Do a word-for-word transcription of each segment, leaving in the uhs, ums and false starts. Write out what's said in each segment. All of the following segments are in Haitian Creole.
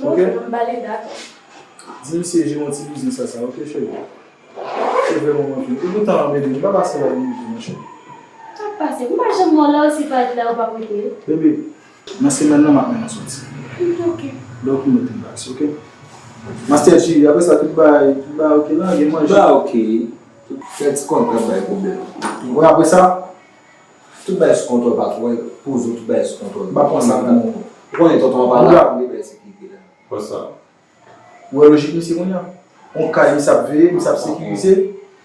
Ok? Mwen pale, dakò. Di misye jere yon ti biznis sa, sa, ok, cheri? Se vrèman mwen fini. E poutan, bebe, nou pa pase la pou nou monchè. Sa k pase? M pa janm wè w la, ou se pa t la, ou pa prete. Bebe, nan semèn nan, m ap mennen w soti. Ok. Lè w fini, w te relax, ok? Master G, apre sa, tout bagay, tout bagay ok la, gen manje. Tout bagay ok. Tout fè ti kontrè bay pwoblèm. Wè, apre sa? Tout bagay sou kontwòl, patwon, poze w, tout bagay sou kontwòl. M pa pran sa pou mwen. Ou konnen tonton an pa la, li bay sekirite la. Konsa. Ou wè lojik misye kounye a? On kay misye ap veye, misye ap sekirize.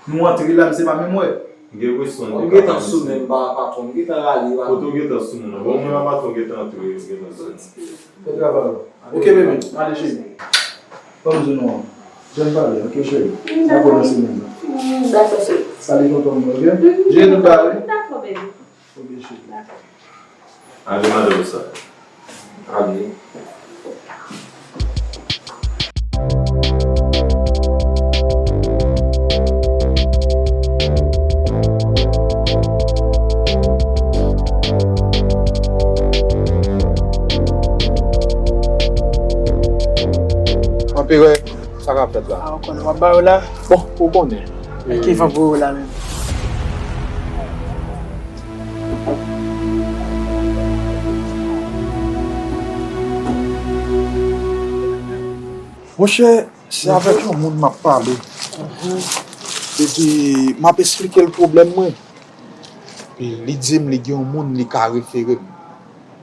Nou antre la, misye pa menm wè. M gen presyon. M gentan sou men m pa patwon, m gentan rale patwon. Kote w gentan sou moun nan? Bon, mwen pa patwon gentan antre, m gentan sou. Fè travay ou. Ok, bebe, ale cheri. Ban m di nou an. Jwenn pale, ok, cheri? Dakò, nan semèn nan. Dakò, cheri. Salye tonton mwen, ok? Jere tout bagay, wi. Dakò, bebe. Ok, cheri. Dakò. Ale, madanm sa. Ale. Anperè, sa k ap fèt la? A, ou konnen, w ap ba yo la? Bon, ou konnen. E ki van pou yo la menm? Monchè, se avèk yon moun m ap pale. Epi, m ap esplike l pwoblèm mwen. Epi, li di m li gen yon moun li ka refere m.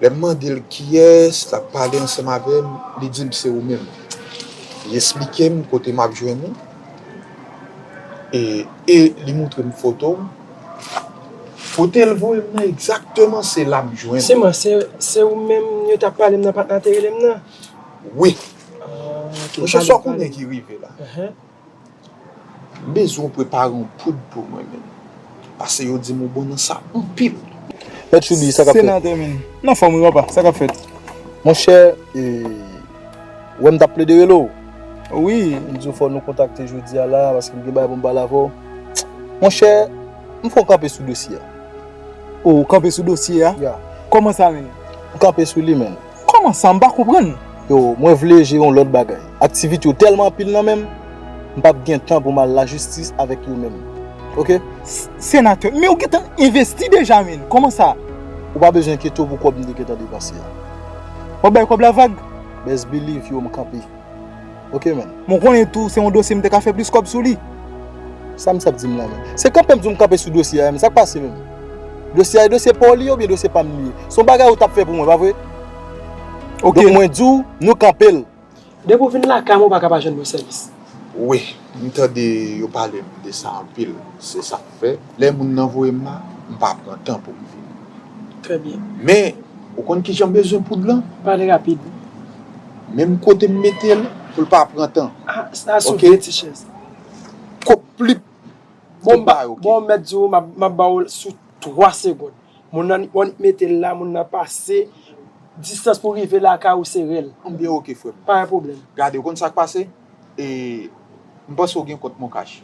Lè m mande l kiyès k ap pale ansanm avè m, li di m se ou menm. Li esplike m kote m ap jwenn ou. E, e li montre m foto m. Kote l voye m nan egzakteman, se la m jwenn ou. Se mwen, se, se ou menm yo t ap pale m nan, patnè a te rele m nan? Wi. Ah, ok. Monchè, sa w konnen ki rive la? M bezwen w prepare yon poud pou mwen, menm. Paske yo di m ou bon nan sa anpil. Mèt Choubi, sa k ap fèt? Senatè, menm. Nan fòm, wi, papa. Sa k ap fèt? Monchè, e, ou wè m t ap plede rele w. Wi. M di w fò nou kontakte jodi a la, paske m gen bagay pou m pale avè w. Monchè, m fè w kanpe sou dosye a. O, w kanpe sou dosye a? Ya. Kòman sa, menm? M kanpe sou li, menm. Kòman sa? M pa konprann. Yo, mwen vle jere yon lòt bagay. Aktivite yo tèlman anpil nan men m, m p ap gen tan pou m al lajistis avèk yo menm. Oke? S-, senatè, men ou gentan envesti deja, menm. Kòman sa? Ou pa bezwen enkyete w pou kòb m te gentan depanse a. W ap bay kòb la vag? Best believe yo, m kanpe. Oke, menm. Men w konnen tou, se yon dosye m te ka fè plis kòb sou li. Sa misye ap di m la, menm? Se kanpe m di w m kanpe sou dosye a, menm. Sa k pase, menm? Dosye a, e dosye pa w li ye oubyen dosye pa m li ye? Se yon bagay ou t ap fè pou mwen, pa vre? Oke. Donk, mwen di w, nou kanpe l. Depi w vin lakay mwen, ou pa ka pa jwenn bon sèvis. Wi, m tande yo pale m de sa anpil. Se sa k fè, lè moun nan voye m la, m pa pran tan pou m vini. Trè byen. Men, ou konn kijan m bezwen poud lan? Pale rapid. Menm kote m mete l, pou l pa pran tan. Ah, sa souple ti chèz. Kòb pli. Bon, m pa, bon, m mèt di w, m ap, m ap ba w l sou twa segonn. Moun nan, w annik mete l la, moun nan pase, distans pou rive lakay ou se rèl. Ebyen, oke, frè m. Pa gen pwoblèm. Gade, ou konn sa k pase? E, m panse w gen kont Moncash.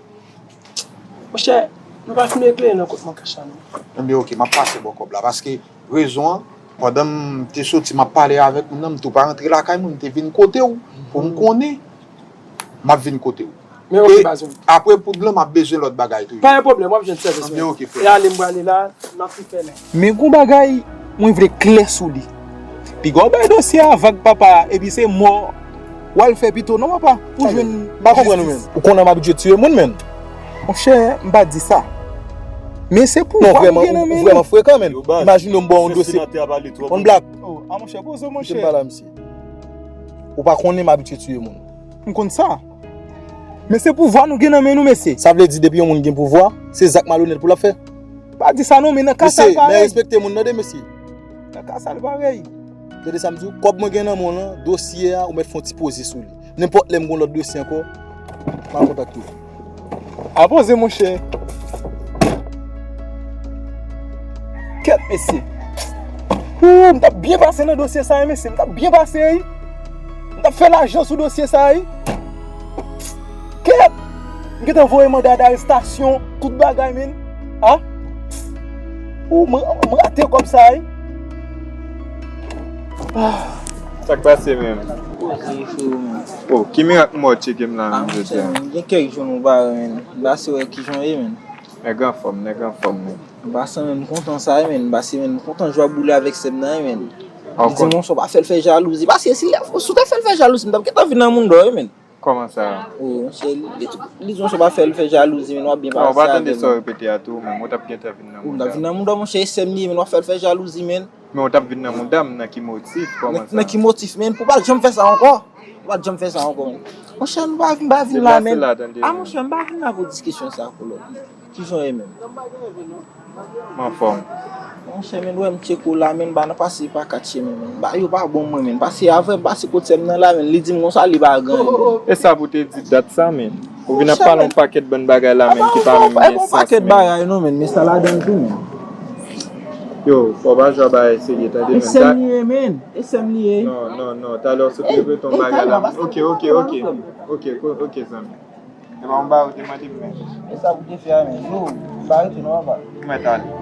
Monchè, nou pa fin eklere nan kont Moncash la, non. Ebyen, oke, m ap pase bò kòb la, paske rezon an, pandan m te soti, m ap pale avèk moun nan, m tou pa rantre lakay mwen, m te vin kote w, pou m konnen, m ap vin kote w. Men oke, baz mwen. Apre poud lan, m ap bezwen lòt bagay tou. Pa gen pwoblèm, w ap jwenn sèvis mwen. Ebyen, oke, frè. E ale, m prale la, m ap fin fè lè. Men gon bagay, mwen vle klè sou li. Piga w bay dosye a vag, papa, epi se mò w al fè pito, non, papa, pou jwenn jistis. Pa konprann ou menm. Ou konnen m abitye tiye moun, menm. Monchè, m pa di sa. Men se pouvwa nou gen nan men nou. Non, vrèman, ou vrèman frekan, menm. Imajine w m ba w yon dosye. On black. Oh, a monchè, poze w, monchè. Kite m pale a misye. Ou pa konnen m abitye tiye moun. M konn sa. Men se pouvwa nou gen nan men nou, mesye. Sa vle di depi yon moun gen pouvwa, se zak malonèt pou l ap fè? Pa di sa non, men nan ka sa l parèy. Mesye, men respekte moun nan de, mesye. Nan ka sa l parèy. Tande sa m di w, kòb mwen gen nan men w lan, dosye a, ou mèt fè yon ti poze sou li. Nenpòt lè m gen yon lòt dosye ankò, m a kontakte w. A poze, monchè. Kèt, mesye. Ooh, m t ap byen pase nan dosye sa a, mesye. M t ap byen pase, wi. M t ap fè lajan sou dosye sa a, wi. Kèt! M gentan voye manda darestasyon, tout bagay, menm. A? Ooh, m, m rate kòb sa a, wi. Ah. Sa k pase menm? Poze, freo, menm. Oh, ki mirak m wè w tcheke m la menm jodi a? Ah, monchè, menm, gen kèk jou nou pa wè, menm. M pase wè kijan w ye, menm. Nèg anfòm, nèg anfòm, menm. M pase menm, m kontan sa, wi, menm. M pase menm, m kontan jwa boule avèk sè m nan, wi, menm. Li di m konsa w pa fè l fè jalouzi. Paske si l, si w te fè l fè jalouzi, m t ap gentan vin nan mounda w, wi, menm. Kòman sa? Oh, monchè, li, li di w konsa w pa fè l fè jalouzi, menm, w ap byen pase avè l. Non, ou pa tande sa w repete a tou, menm, ou t ap gentan vin nan mounda. Ou t ap vin nan mounda, monchè, e sè m li ye, menm, w ap fè l fè jalouzi, menm. Men ou t ap vin nan mounda m, nan ki motif, kòman sa? Nan ki motif, menm, pou w pa t janm fè sa ankò. Ou pa t janm fè sa ankò, menm. Monchè, m pa vin, m pa vin la, menm. Deplase la, tande, menm. A, monchè, m pa vin la pou diskisyon sa, kolòn. Kijan w ye menm? M anfòm. Monchè, menm, wè m tcheke w la, menm, ba nan pase pa kat chemen, menm. Ba, yo pa bon mwen, menm. Pase avè m, pase kot sè m nan la, menm. Li di m konsa, li pa gen anyen, menm. E sa pou te di dat sa, menm. Ou vin ap pale yon pakèt bann bagay la, menm, ki pa menm gen sans, menm. Monchè, menm, e pa yon pakèt bagay, non, menm. Men sa ladan l tou, menm. Yo, fò w pa jwe a bagay serye, tande, menm. E sè m li ye, menm. E sè m li ye. Non, non, non. Talè w sot repete yon bagay la. Oke, oke, oke. Oke, oke, zanmi. Se pa yon bagay ou te mande m, men. E sa pou te fè a, men. Nou, nou pa rete non, papa. Ou mèt ale.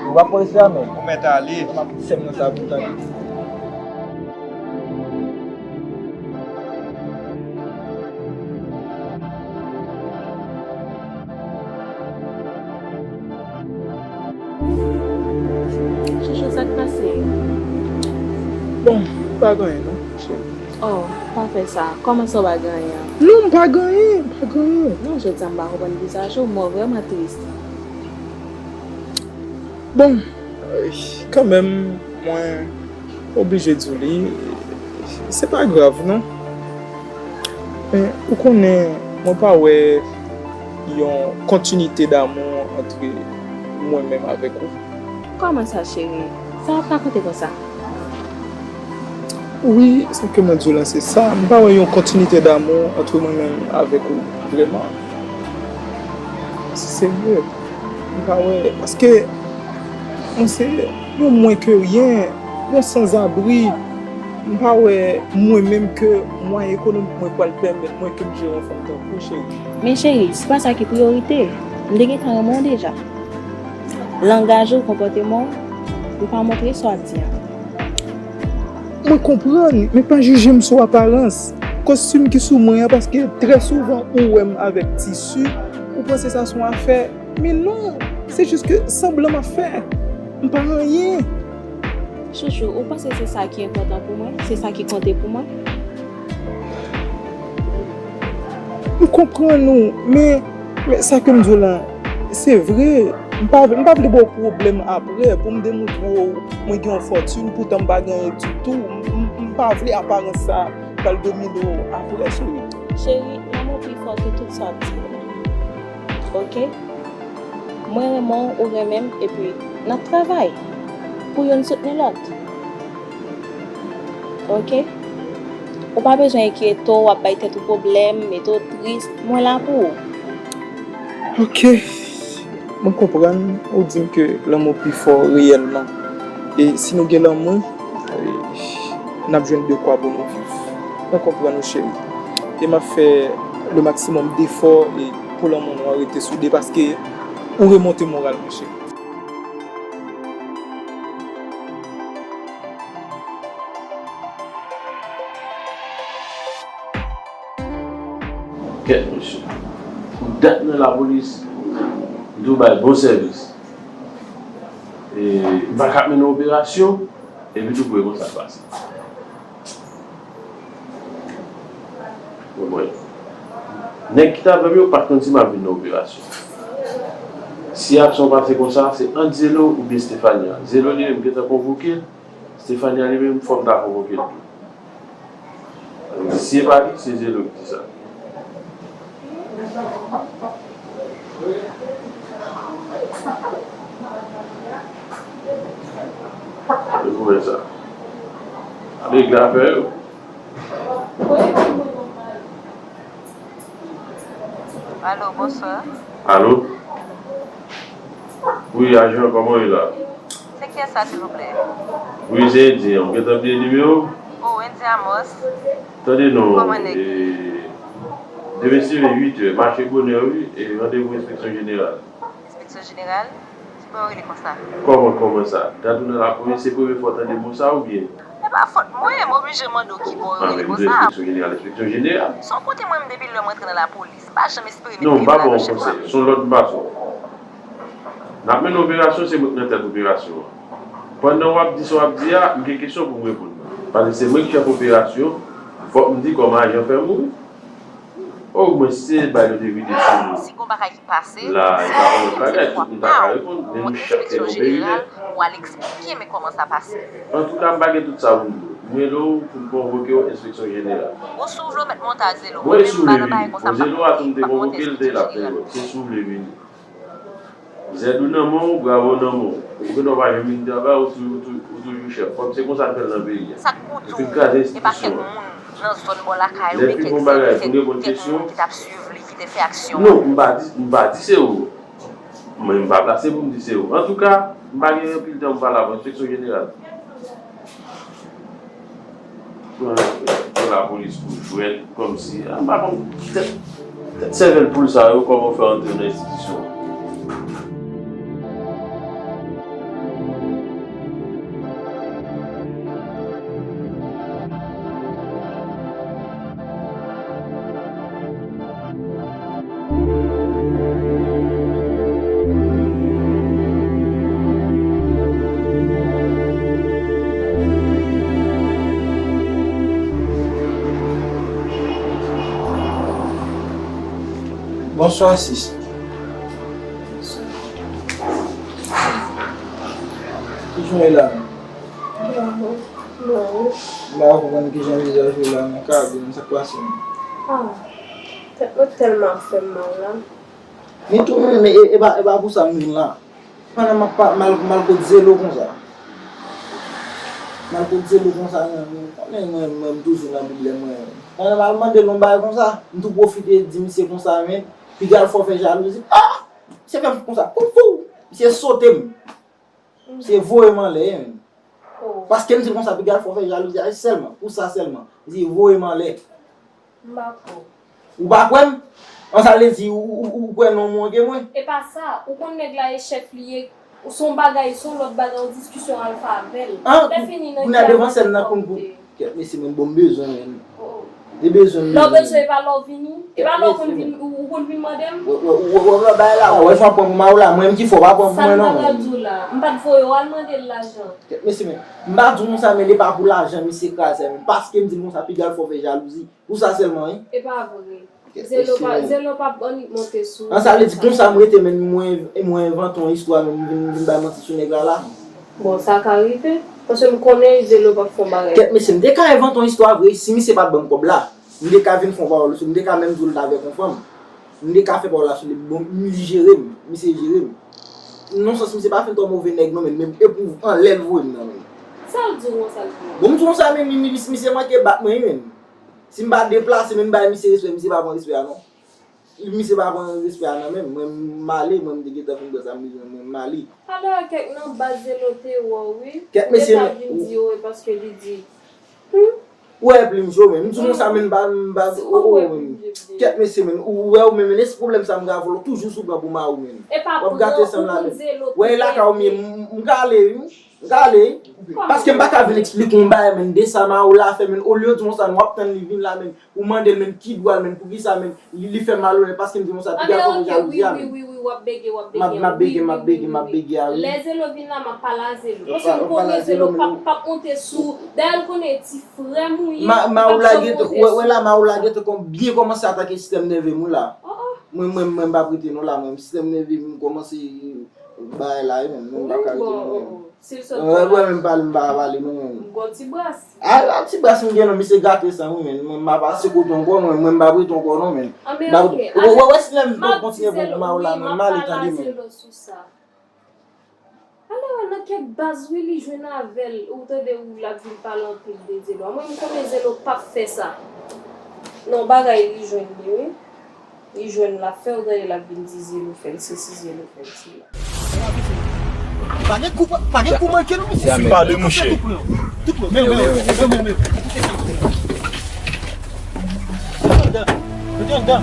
Ou pa prese a, men. Ou mèt ale. M ap di sè m nan sa pou tande. Sa k pase? Bon, pa gen anyen non, cheri. Oh, pa fè sa. Kòman sa w pa gen anyen? Non, m pa gen anyen, m pa gen anyen. Non, jodi a m pa konprann vizaj ou, m wè w vrèman tris. Bon, kanmenm, mwen oblije di w li, se pa grav non. Men, ou konnen, mwen pa wè yon kontinite damou antre mwen menm avèk ou. Kòman sa, cheri? Sa w ap rakonte konsa? Wi, sa ke mwen di w la, se sa. M pa wè yon kontinite damou antre mwen menm avèk ou, vrèman. Se serye. M pa wè, paske mwen se yon mwen ke ryen, yon sanzabri. M pa wè mwen menm ke mwayen ekonomik mwen pral pèmèt mwen ke m jere yon fanm tankou w, cheri. Men cheri, se pa sa ki priyorite. M te gentan renmen w deja. Langaj ou, konpòteman w, ou pa montre sa w ap di a. Mwen konprann, men pa jije m sou aparans. Kostim ki sou mwen an, paske trè souvan ou wè m avèk tisi, ou panse sa se yon afè. Men non, se jis ke sanblan m ap fè. M pa anyen. Chouchou, ou panse se sa ki enpòtan pou mwen? Se sa ki konte pou mwen? M konprann ou, men, men sa ke m di w la, se vre. M pa, m pa vle ba w pwoblèm apre pou m demontre w mwen gen yon fòtin, poutan m pa gen anyen ditou. M, m, m pa vle aparans sa pral domine w apre, cheri. Cheri, lanmou pi fò ke tout sa w ap di yo. Oke? Mwen renmen w, ou renmen m, epi n ap travay pou youn soutni lòt. Oke? Ou pa bezwen enkyete w, w ap bay tèt ou pwoblèm, mete w tris. Mwen la pou ou. Oke. Mwen konprann ou di m ke lanmou pi fò reyèlman. E si nou gen lanmou, e, n ap jwenn dekwa pou nou viv. Mwen konprann ou, cheri. E m ap fè le maksimòm defò e pou lanmou nou an rete soude paske ou remonte moral mwen, cheri. Kèt mesye. Pou dat nan lapolis, m tou bay bon sèvis. E, m pa ka mennen operasyon, epi tou pou e konsa pase. Bon, bon. Nèg ki t avè m yo pa t konn si m ap vin nan operasyon. Si aksyon pase konsa, se ant Zelo oubyen Stefania. Zelo li menm gentan konvoke l, Stefania li menm fò m ta konvoke l tou. Si se pa li, se Zelo ki di sa. E pou wè sa. Regle afè yo. Alo, bonswa. Alo? Wi, ajan, kòman w ye la? Se kiyès sa, silvouplè? Wi, se Endyen an. Ou gentan bliye nimewo? Oh, Endyen Amos. Tande non. Kòman nèg? E, demen se uit è, mache bonè, wi, e randevou enspeksyon jeneral. Enspeksyon jeneral? Kibò w rele konsa? Kòman, kòman sa? Gad ou nan lapolis, se premye fwa w tande mo sa oubyen? E pa fòt mwen, m oblije mande w kibò w Ah, rele men m di konsa. Enspeksyon jeneral, enspeksyon jeneral. Se yon kote mwen, m depi lè m rantre nan lapolis, m pa janm espere met Non, m pye pa m ba w ladan chèf konsèy. la. Se yon lòt m pa sou. N ap mennen operasyon, se mwen k nan tèt operasyon an. Pandan w ap di sa w ap di a, m gen kesyon pou m reponn. Paske se mwen k chèf operasyon, fòk m di kòman ajan fè mouri. Omwen se bay nou te vide sou nou. Si gon bagay ki pase, La, se e pa yon yon bagay, fwa tout moun ta ka pa w. reponn, men Mwen nou chak te enspeksyon yon jeneral, veyiklè. w al eksplike mwen kòman sa pase. Antouka, m pa gen tout sa pou m di w. M rele w pou m konvoke w enspeksyon jeneral. Bon, si w vle w mèt monte a Zelo. Mwen Mwen si menm w m pa vle nan bagay vini. Konsa, Bon, Zelo a tou m te m pa monte konvoke l, te enspeksyon l ap fè jeneral. lòt. Se si w vle vini. Zèd ou nan men w, bravo nan men w. Ou gen dwa pa janm vin travay, ou tou- ou tou- ou toujou chèf. Kòm se konsa n fè l nan peyi a. Sa k pou di Epi n kraze w, e pa kèk enstitisyon an. Moun nan zòn bò lakay ou Lè byen pi kèk bon bagay, kèk pou reponn kèk kesyon. Moun ki t ap swiv li, ki te fè aksyon. Non, m pa di, m pa di se ou. Mwen, m pa plase pou m di se ou. Antouka, m pa gen anpil tan pou m pale avè w. Enspeksyon jeneral. Pran, pran lapolis pou jwèt, kòmsi, a, m pa konn, tèt, tèt sèvèl poul sa yo, kòman fè antre nan enstitisyon. Bonswa, sis. Kijan w ye la menm? Bravo. Bravo. M pa konprann kijan vizaj ou la nan kabin, sa k pase menm? Ah, tèt mwen tèlman ap fè m mal la. Men tou menm, e, e pa, e pa pou sa m vin la. Pandan m ap pa, mal, mal kot Zelo konsa. Mal kot Zelo konsa, men, men, konnen mwen, mwen, m toujou nan pwoblèm mwen. Pandan m al mande l yon bagay konsa, m tou pwofite di misye konsa, men, piga l fò fè jalouzi. Ah! Misye fè m konsa, kout fou! Misye sote m. Misye voye m anlè, men. Oh. Paske m di l konsa, piga l fò fè jalouzi a sèlman, pou sa sèlman. Misye voye m anlè. M pa kwè w. Ou pa kwè m? An sa vle di, ou, ou, ou, ou kwè non mwen ke mwen? E pa sa, ou konn nèg la e chèf li ye, se yon bagay, se yon lòt bagay, yon diskisyon alfa avè l. An, lè fini nan kounye a devan sèn nan konn pou. Kèt mesye, mwen bon m bezwen, men. Oh. E bezwen m. Lè w bezwen, e pa lè w vini? E pa lè w konn vin, ou, ou konn vin mande m? Wè, wè, wè, wè, bagay la, wè, jan pran pou ma ou la, mwen menm ki fò, pa pran pou mwen non. Sa m ta pral di w la, m pa t voye w al mande l lajan. Kèt mesye, men, m pa di w konsa, men, li pa pou lajan, misye kraze, men, paske m di l konsa, piga l fò fè jalouzi. Pou sa sèlman, wi. E pa vre. Zelo pa, Zelo p ap annik monte sou ou. An sa vle di konsa m rete, men mwen, mwen envante yon istwa, men m vin, vin bay manti sou nèg la la. Bon, sa ka rive. Paske m konnen Zelo p ap fè yon bagay. Kèt mesye, m te ka envante yon istwa vre, si misye pa t ban m kòb la, m te ka vin fè yon pawòl sou, m te ka menm di w l t avèk yon fanm. M te ka fè pawòl la sou li, bon, li jere m, misye jere m. Non sans misye pa fin twò move nèg non, men, men e pou anlè l voye m nan, men. Sa l di w, sa l di w? Bon, m di w sa, men, mi, mi, misye manke bat mwen, wi, men. Si m pa deplase, men m bay misye respè, misye pa pran respè a non. Misye pa pran respè a nan men m. Mwen, m ale, mwen, m te gentan fin bwè sa m bezwen, mwen, m ale. Alò, kèk nan baz Zelo te wè w, wi. Kèt mesye, men. Ou te ka vin di yo, e paske li di, hmm? Ou wè plim cho, men. M di w konsa, men, m pa, m pa, oh, oh, men. Kèt mesye, men. Ou wè, ou men, men, e se pwoblèm sa m ka vòlò toujou sou pran pou ma ou, men. W ap gate san m la, men. Wè, e lakay ou m ye, m, m ka ale, wi. M ka ale, wi. Paske m pa ka vin eksplike yon bagay, men, de sa ma ou la fè, men. Olye w di konsa, w ap tann li vin la, men. Ou mande l, men, ki dwa l, men, poukisa, men, li, li fè malonèt, paske m di konsa, piga fò m jalouzi a, men. M ap bege, m ap bege, m ap bege a, wi. Lè Zelo vin la, m ap pale a Zelo. Paske m konnen Zelo p ap, p ap monte sou. Dayè, l konnen ti frè m ou ye. Ma, ma ou la gentan, wè, wè la, ma ou la gentan byen kòmanse atake sistèm nève m, wi, la. Oh, oh. Mwen, mwen, mwen, m p ap rete non la, mwen, sistèm nève m kòmanse bagay la, wi, men, mwen pa ka rete non, men. Si l sot wè, wè, men m pale, m pa pale non, men. M gon ti bras. A, a ti bras m gen non, misye gate san, wi, men. Mwen, m pa pase kote ankò, mwen, mwen, m pa prete ankò non, men. An, men oke, wè, wè, si lè m kontinye pou ma ou la, men, m ale tande, men. Alò, nan kèk baz, wi, li jwenn avè l. Ou tande, ou l ap vin pale anpil de Zelo. Mwen, m konnen Zelo p ap fè sa. Non, bagay li jwenn li, wi. Li jwenn l ap fè, ou tande l ap vin di Zelo fè l sesi, Zelo fè l sela. Pa gen kou, pa gen kou manke non, mesye. Pale, monchè. Tout pran, tout pran. Men, men, men, men, men, men. Mete anndan. Mete anndan.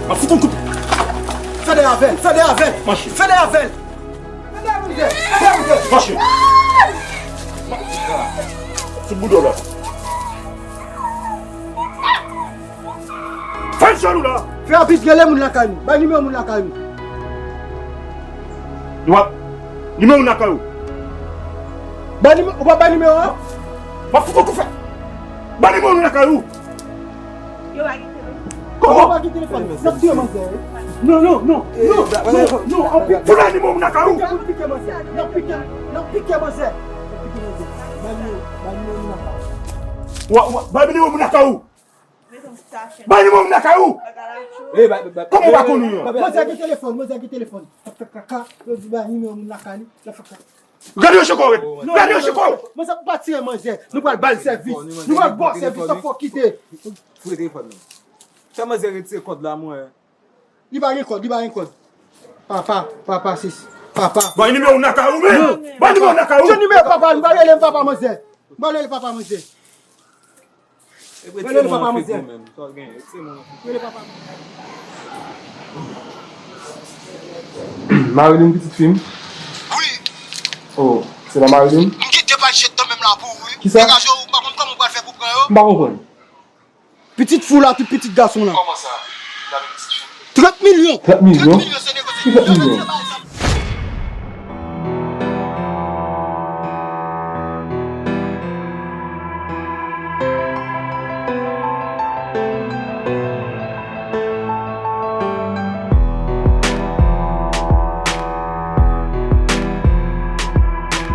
M ap fout yon kout. Fè dèyè avè l, fè dèyè avè l. Mache. Fè dèyè avè l. Fè dèyè mizè, fè dèyè mizè. Mache. Fout bouda w la. Fè l jwenn ou la. Fè rapid, rele moun lakay nou. Bay nimewo moun lakay nou. Nimewo moun lakay ou. Bay nimewo, ou pa bay nimewo a? M ap fout ou kou fè. Bay nimewo moun lakay ou. Yo pa gen telefòn. Kòman? Yo pa gen telefòn. N ap touye manzè, wi. Non, non, non, non, non, non, anpil. Pou bay nimewo moun lakay ou. N ap pike manzè. N ap pike, n ap pike manzè. N ap pike manzè. Bay nimewo, bay nimewo moun lakay ou. Wa, wa, bay nimewo moun lakay ou. Bay nimewo moun lakay ou. Kòman w pa konn ou an? Manzè gen telefòn, manzè gen telefòn. L ap fè kaka, yo di bay nimewo moun lakay li, l ap fè kaka. Gade yo chiko, wi. Gade yo chiko. Manzè pa tire manzè. Nou pral ba l sèvis. Nou pral ba w sèvis, sa fò kite. Fouye telefòn nan. Fè manzè retire kòd la, mwen. Li pa gen kòd, li pa gen kòd. Papa, papa, sis. Papa. Bay nimewo lakay ou, men. Bay nimewo lakay ou. Jwenn nimewo papa, m pa rele papa manzè. M pa rele papa manzè. Rele papa manzè. Rele papa. Marilyn, pitit fi m. Wi. Oh, se pa Marilyn? M kite pral jete nan menm la pou ou, wi. Kisa? Degaje w, m pa konn kòman w pral fè pou pran yo. M pa konprann. Pitit fi w la, tout pitit gason la. Kòman sa? Trant milyon. Trant milyon? Trant milyon se negosye. Ki trant milyon?